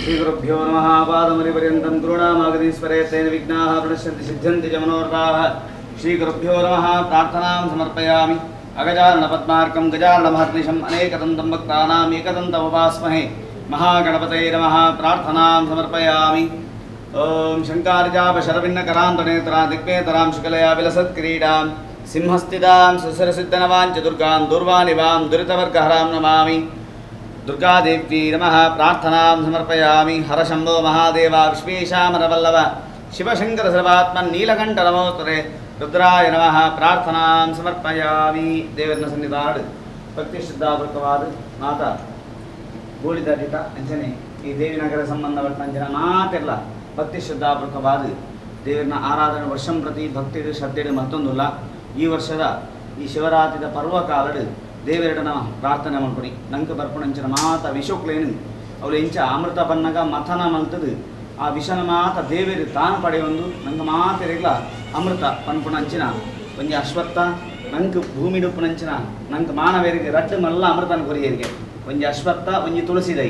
श्रीगुरुभ्यो नमः। पादमणिपर्यन्तं करुणामागदीश्वरे तेन विघ्नाः प्रणश्यन्ति सिद्ध्यन्ति च मनोरथाः। श्रीगुरुभ्यो नमः। प्रार्थनां समर्पयामि। अगजाननपद्मार्कं गजाननमहर्निशम् अनेकदन्तं भक्तानाम् एकदन्तमुपास्महे महागणपतये नमः। प्रार्थनां समर्पयामि। ॐ शङ्कारिजापशरभिन्नकरान्तनेतरां दिग्मेतरां शुकलया विलसत्किरीडां सिंहस्थितां सुसरसिद्धनवां च दुर्गां दुर्वानिवां दुरितवर्गहरां नमामि। दुर्गादेवी नमः। प्रार्थनां समर्पयामि। हरशंभो महादेव विश्वेशामरवल्लभ शिवशंकर सर्वात्मन् नीलकंठ नमोस्तुते रुद्राय नमः। प्रार्थनां समर्पयामि। देवरನ ಸನ್ನಿಧಾನಡ್ ಭಕ್ತಿ ಶ್ರದ್ಧಾಪೂರ್ವಕವಾದ ಮಾತಾ ಗೋಳಿದಾಟಿತ ಅಂಚನೆ ಈ ದೇವಿನಗರ ಸಂಬಂಧಪಟ್ಟ ಮಾತೆಲ್ಲ ಭಕ್ತಿ ಶ್ರದ್ಧಾಪೂರ್ವಕವಾದ ದೇವರನ ಆರಾಧನೆ ವರ್ಷಂ ಪ್ರತಿ ಭಕ್ತಿ ಶ್ರದ್ಧೆ ಮತ್ತೊಂದುಲ್ಲ. ಈ ವರ್ಷದ ಈ ಶಿವರಾತ್ರಿದ ಪರ್ವಕಾಲಡ್ ದೇವರಡನ ಪ್ರಾರ್ಥನೆ ಮಲ್ಪುನಿ ನಂಕ ಬರ್ಪುಣಂಚಿನ ಮಾತ ವಿಷೋಕ್ಲೇನು ಅವಳು ಇಂಚ ಅಮೃತ ಬನ್ನಗ ಮಥನ ಮಲ್ತದು ಆ ವಿಷನ ಮಾತ ದೇವರು ತಾನು ಪಡೆಯೊಂದು ನಂಗೆ ಮಾತೆರೆಗ್ಲ ಅಮೃತ ಪನ್ಪುಣಂಚಿನ ಒಂಜಿ ಅಶ್ವತ್ಥ ನಂಗೆ ಭೂಮಿಡುಪ್ಪುನಂಚಿನ ನಂಗೆ ಮಾನವೇರಿಗೆ ರಡ್ಡು ಮಲ್ಲ ಅಮೃತನ ಕೊರಿಯರಿಗೆ ಒಂಜಿ ಅಶ್ವತ್ಥ ಒಂಜಿ ತುಳಸಿದೈ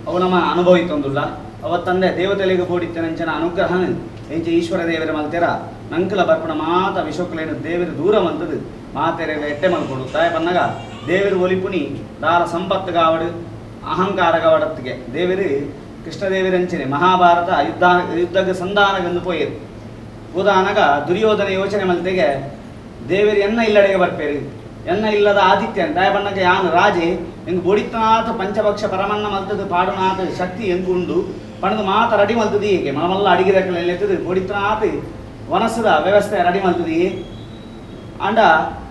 ಅವು ನಮ್ಮ ಅನುಭವಿತೊಂದುಲ್ಲ. ಅವತ್ತಂದೆ ದೇವತೆಲೆಗೆ ಬೋಡಿತ್ತನಂಚಿನ ಅನುಗ್ರಹನ ಎಂಚ ಈಶ್ವರ ದೇವರ ಮಲ್ತೆರ ನಂಕಲ ಬರ್ಪಣ ಮಾತ ವಿಷೋಕ್ಲೇನು ದೇವರು ದೂರ ಮಲ್ತದು ಮಾತೆರೆಗ್ಲ ಎಟ್ಟೆ ಮಲ್ಕೊಡು ತಾಯ ಪನ್ನಗ ದೇವರು ಒಲಿಪುನಿ ದಾರ ಸಂಪತ್ತುಗಾವಡು ಅಹಂಕಾರಗಾವಡತ್ತಿಗೆ ದೇವರು ಕೃಷ್ಣದೇವರಂಚನೆ ಮಹಾಭಾರತ ಯುದ್ಧ ಯುದ್ಧಕ್ಕೆ ಸಂಧಾನಗಂದು ಪೋಯರು ಉದಾನಗ ದುರ್ಯೋಧನ ಯೋಚನೆ ಮಲ್ತೆಗೆ ದೇವರು ಎನ್ನ ಇಲ್ಲಡೆಗೆ ಬರ್ಪೇರು ಎನ್ನ ಇಲ್ಲದ ಆದಿತ್ಯ ತಾಯ ಬಣ್ಣಕ್ಕೆ ಯಾನು ರಾಜೆ ಎಂಗ್ ಬೊಡಿತನಾಥ ಪಂಚಭಕ್ಷ ಪರಮನ್ನ ಮಲ್ತದು ಪಾಡುನಾಥ ಶಕ್ತಿ ಎಂಗು ಉಂಡು ಪಣದು ಮಾತ ರಡಿ ಮಲ್ತದು ಹೀಗೆ ಮನಮಲ್ಲ ಅಡಿಗೆ ದಕ್ಕಲೆತ್ತದು ಬೊಡಿತನಾಥ ವನಸದ ವ್ಯವಸ್ಥೆ ರಡಿ ಮಲ್ತದು. ಅಂಡ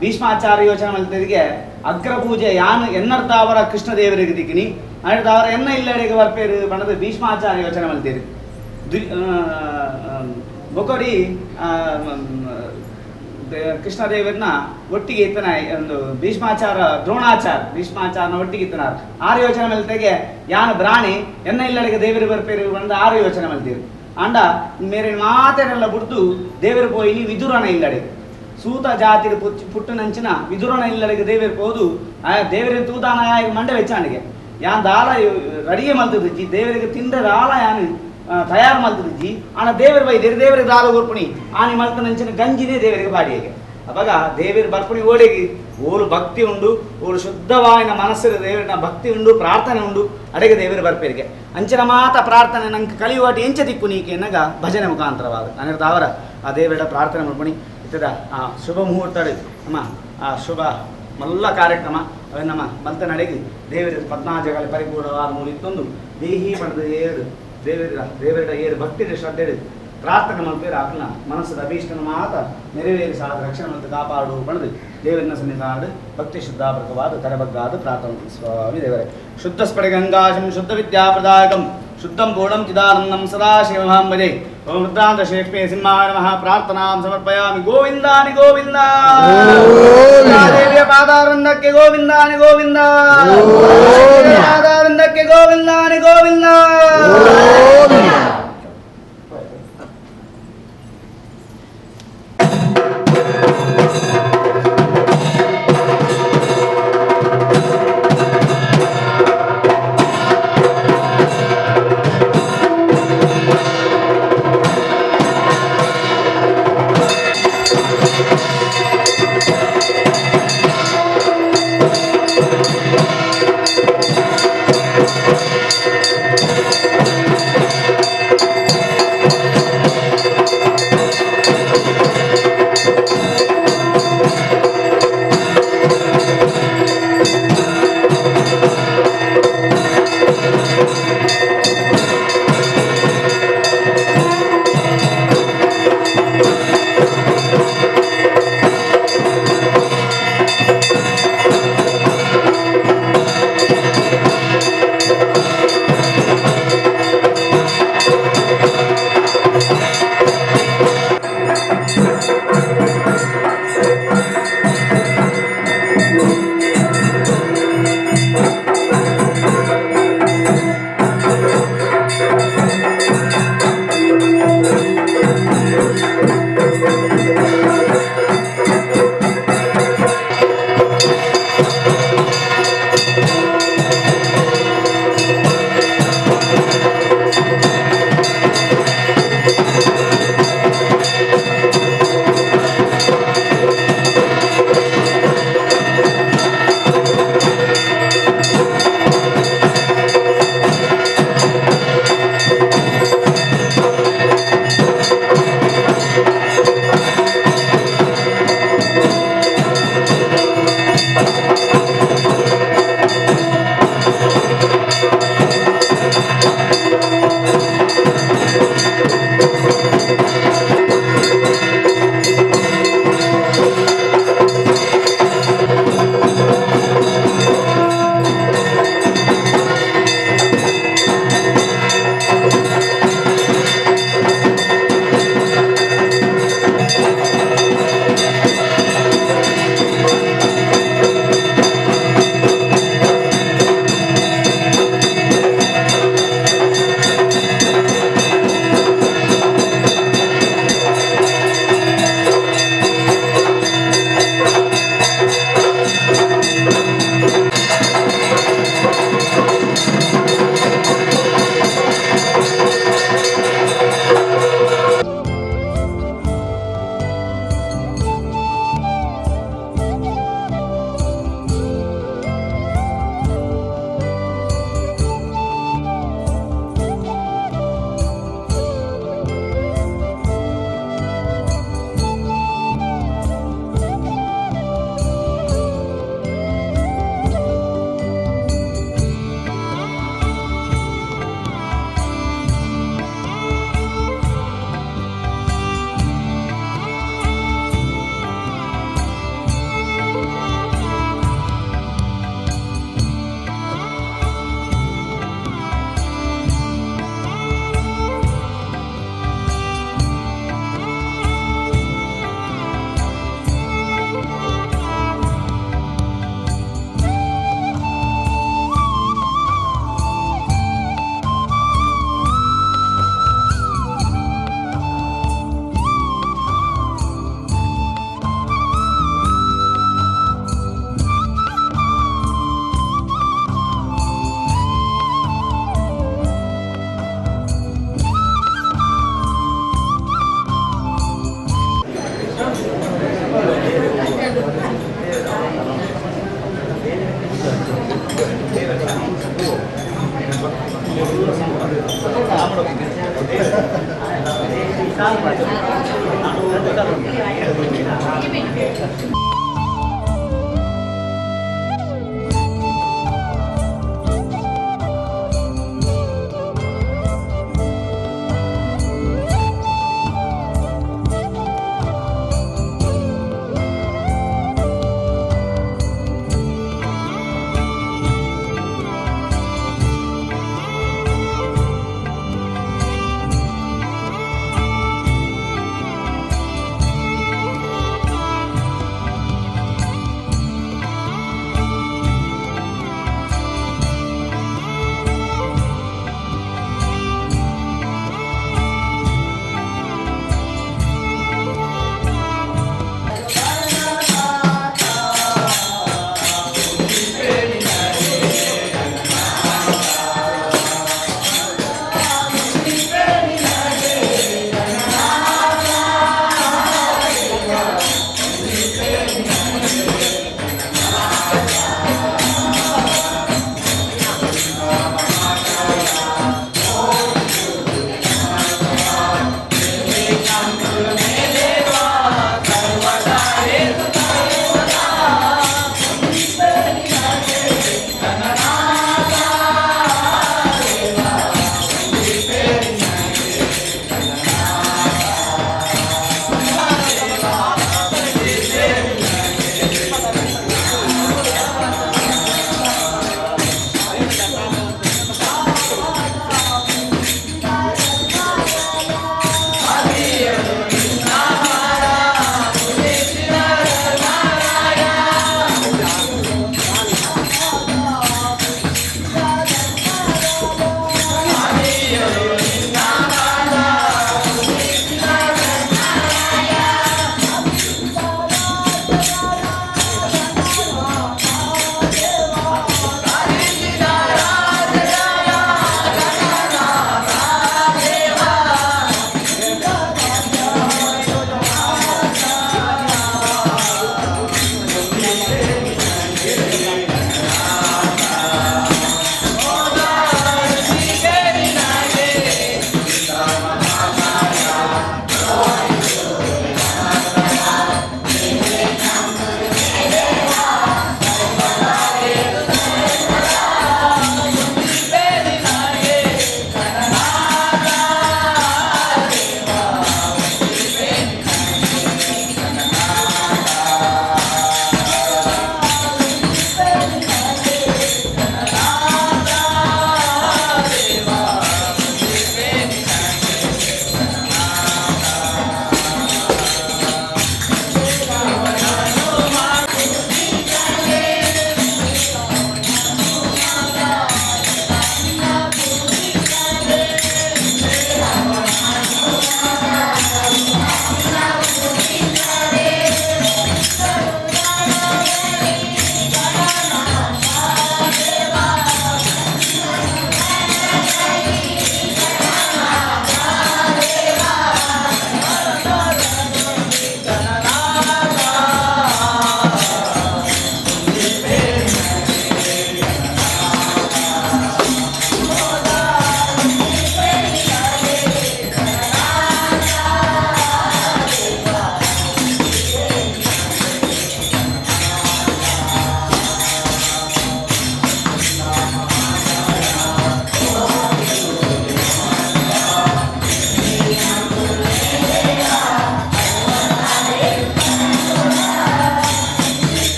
ಭೀಷ್ಮಾಚಾರ್ಯ ಯೋಚನೆ ಮಲ್ತದಿಗೆ ಅಗ್ರಪೂಜೆ ಯಾನು ಎನ್ನರ್ತಾವರ ಕೃಷ್ಣದೇವರಿಗೆ ದಿಕ್ಕಿನಿ ಅವರ ಎನ್ನ ಇಲ್ಲಡೆಗೆ ಬರ್ಪೇರು ಬಣ್ಣದ ಭೀಷ್ಮಾಚಾರ್ಯ ಯೋಚನೆ ಮಲ್ತೇರು. ಬೊಕೊಡಿ ಕೃಷ್ಣದೇವರನ್ನ ಒಟ್ಟಿಗೆ ಇತ್ತನ ಒಂದು ಭೀಷ್ಮಾಚಾರ ದ್ರೋಣಾಚಾರ ಭೀಷ್ಮಾಚಾರನ ಒಟ್ಟಿಗೆ ಇತ್ತನಾರ ಆರು ಯೋಚನೆ ಮಲ್ತೆಗೆ ಯಾನು ಬ್ರಾಣಿ ಎನ್ನ ಇಲ್ಲಡೆಗೆ ದೇವರು ಬರ್ಪೇರು ಬಣ್ಣದ ಆರು ಯೋಚನೆ ಮಲ್ತೀರು. ಅಂಡ ಮೇರೆ ಮಾತೆರೆಲ್ಲ ಬುಡ್ದು ದೇವರು ಪೋಯಿನಿ ವಿದುರನ ಇಲ್ಲಡೆ ಸೂತ ಜಾತಿ ಪುಟ್ಟನಂಚಿನ ವಿದುರನ ಇಲ್ಲಡೆಗೆ ದೇವರು ಹೋದು ಆ ದೇವರ ತೂದಾನ ಮಂಡೆ ವೆಚ್ಚಾಣಿಗೆ ಯಾನ್ ದಾಲ ರೆಡಿಯೇ ಮಲ್ತದಿಜ್ಜಿ ದೇವರಿಗೆ ತಿಂದ ದಾಲ ಯಾನು ತಯಾರು ಮಲ್ತದಿಜ್ಜಿ ಆನ ದೇವರ ಬೈದೇರು ದೇವರಿಗೆ ದಾಲ ಊರ್ಪುಣಿ ಆನಿ ಮಲ್ತನಂಚಿನ ಗಂಜಿನೇ ದೇವರಿಗೆ ಬಾಡಿಯಗೆ. ಅವಾಗ ದೇವರು ಬರ್ಪುಣಿ ಓಡೆಗೆ ಓಲು ಭಕ್ತಿ ಉಂಡು ಓಲು ಶುದ್ಧವಾಯಿನ ಮನಸ್ಸಿನ ದೇವರನ ಭಕ್ತಿ ಉಂಡು ಪ್ರಾರ್ಥನೆ ಉಂಡು ಅಡೆಗೆ ದೇವರು ಬರ್ಪೇರಿಗೆ ಅಂಚಿನ ಮಾತ ಪ್ರಾರ್ಥನೆ ನಂಗೆ ಕಲಿಯುವಾಟಿ ಎಂಚ ದಿಕ್ಕು ನೀಕೆ ಎನ್ನಗ ಭಜನೆ ಮುಖಾಂತರವಾದ ಅನಿರ್ತಾವರ ಆ ದೇವರ ಪ್ರಾರ್ಥನೆ ಮಲ್ಪುಣಿ ಇತ್ತದ ಆ ಶುಭ ಮುಹೂರ್ತ ಅಮ್ಮ ಆ ಶುಭ ಮಲ್ಲ ಕಾರ್ಯಕ್ರಮ ಅವನ್ನ ನಮ್ಮ ಮಲ್ತನಡೆಗೆ ದೇವರ ಪದ್ಮನಾಜಗಳ ಪರಿಪೂರ್ಣವಾದ ಮೂಲಿತ್ತೊಂದು ದೇಹಿ ಪಡೆದ ಏರು ದೇವರ ದೇವರ ಏರು ಭಕ್ತಿ ಶ್ರದ್ಧೆ ಪ್ರಾರ್ಥನೆ ಮಲ್ಪೇರು ಆತನ ಮನಸ್ಸದ ಅಭೀಷ್ಟನ ಮಾತ ನೆರವೇರಿ ಸಾಧ ರಕ್ಷಣೆ ಮತ್ತು ಕಾಪಾಡು ಬಣದು ದೇವರನ್ನ ಸನ್ನಿಧಾನ ಭಕ್ತಿ ಶುದ್ಧಾಪೃತವಾದ ತರಬಗ್ಗಾದ ಪ್ರಾರ್ಥನೆ ಸ್ವಾಮಿ ದೇವರೇ. ಶುದ್ಧ ಸ್ಫಟಿಗಂಗಾಶಂ ಶುದ್ಧ ವಿದ್ಯಾಪ್ರದಾಯಕಂ ಶುದ್ಧಂ ಪೂರ್ಣಂ ಚಿದಾನಂದಂ ಸದಾಶಿವಮಾಂ ಭಜೆ. ಓಂ ರುದ್ರಾಂತ ಶ್ರೀಲಕ್ಷ್ಮೀ ಸಿಂಹಾಯ ನಮಃ. ಪ್ರಾರ್ಥನಾಂ ಸಮರ್ಪಯಾಮಿ. ಗೋವಿಂದಾನಿ ಗೋವಿಂದ ದೇವಿಯ ಪಾದಾರವಿಂದಕ್ಕೆ ಗೋವಿಂದಾನಿ ಗೋವಿಂದ ಪಾದಾರವಿಂದಕ್ಕೆ ಗೋವಿಂದಾನಿ ಗೋವಿಂದ. Thank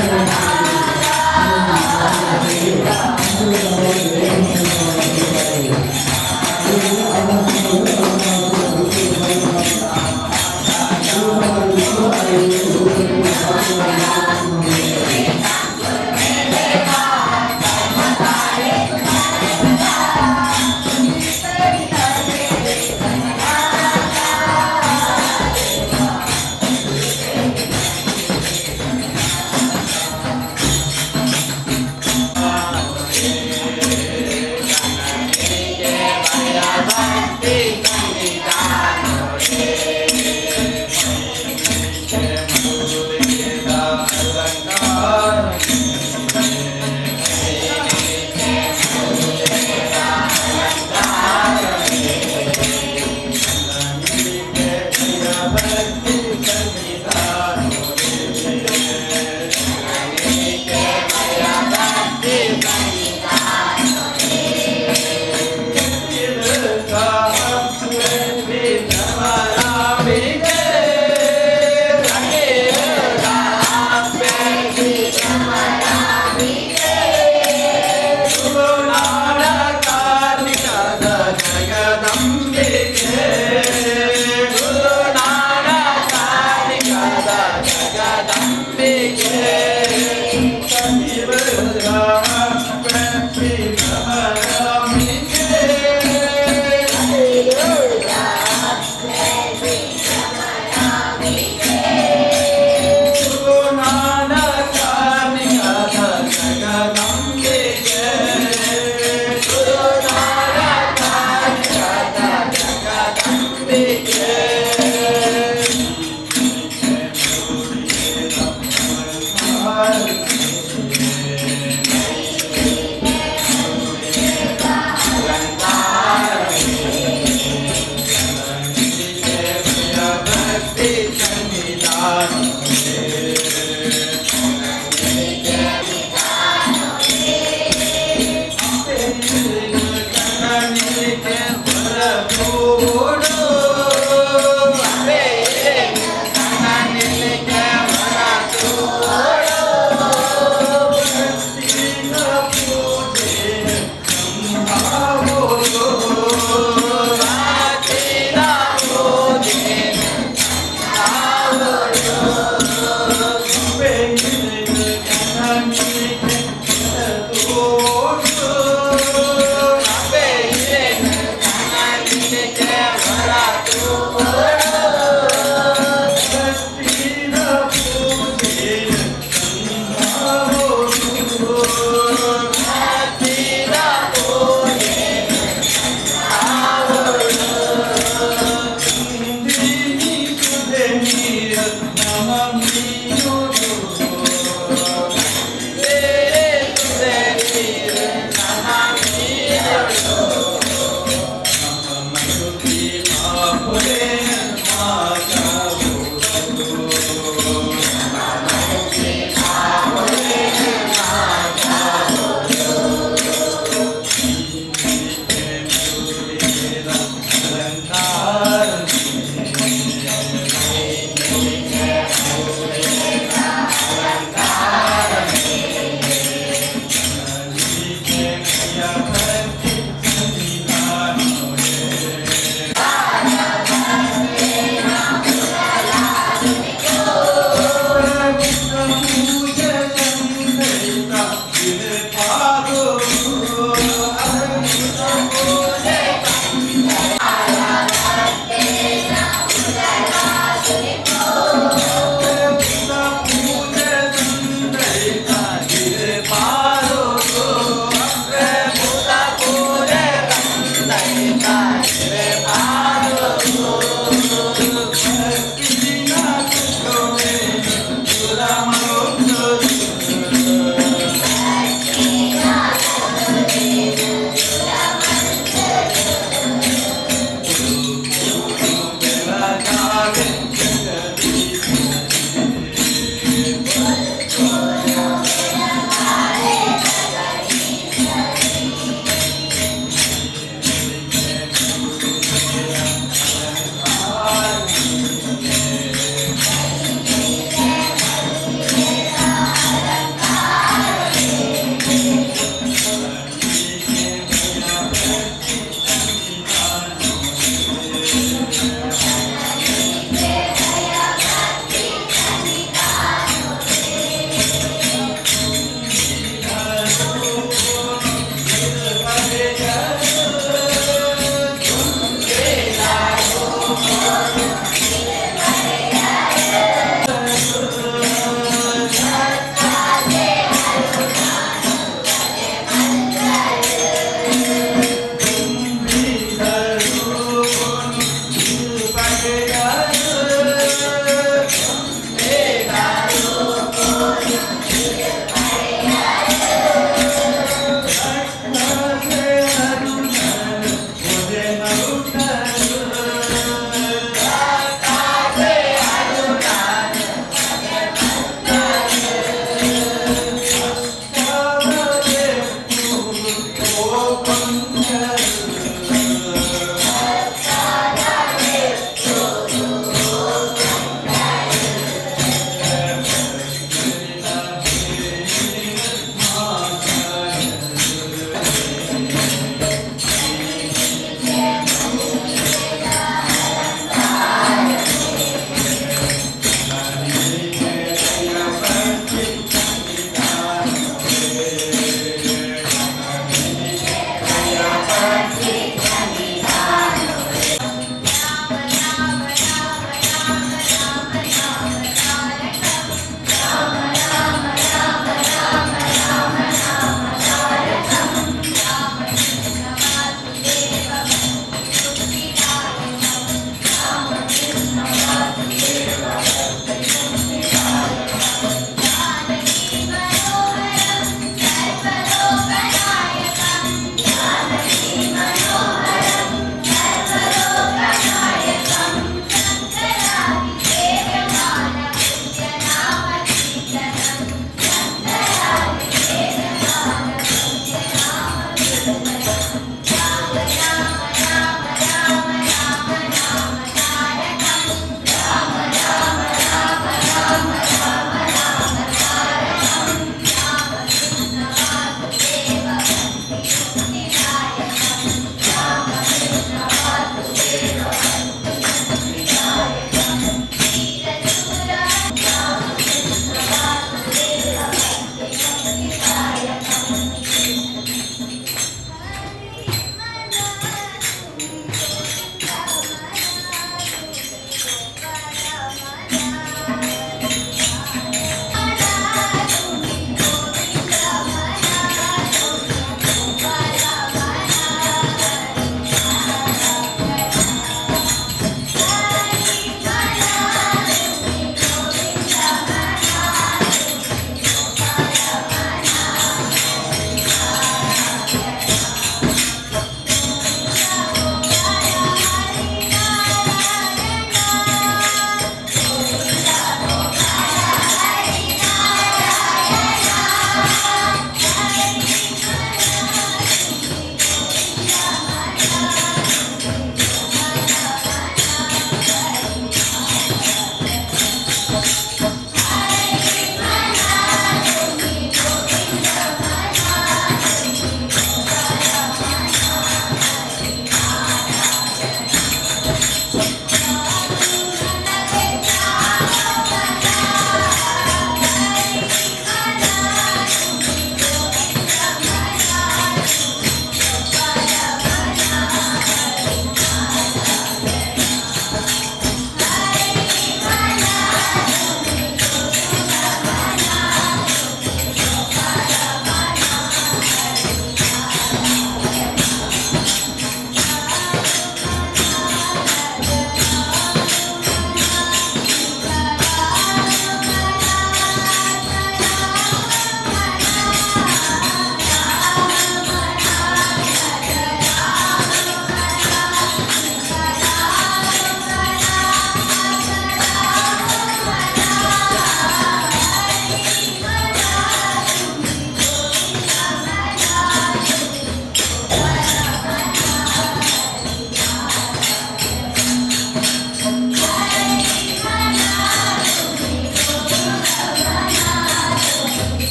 దుర్గా.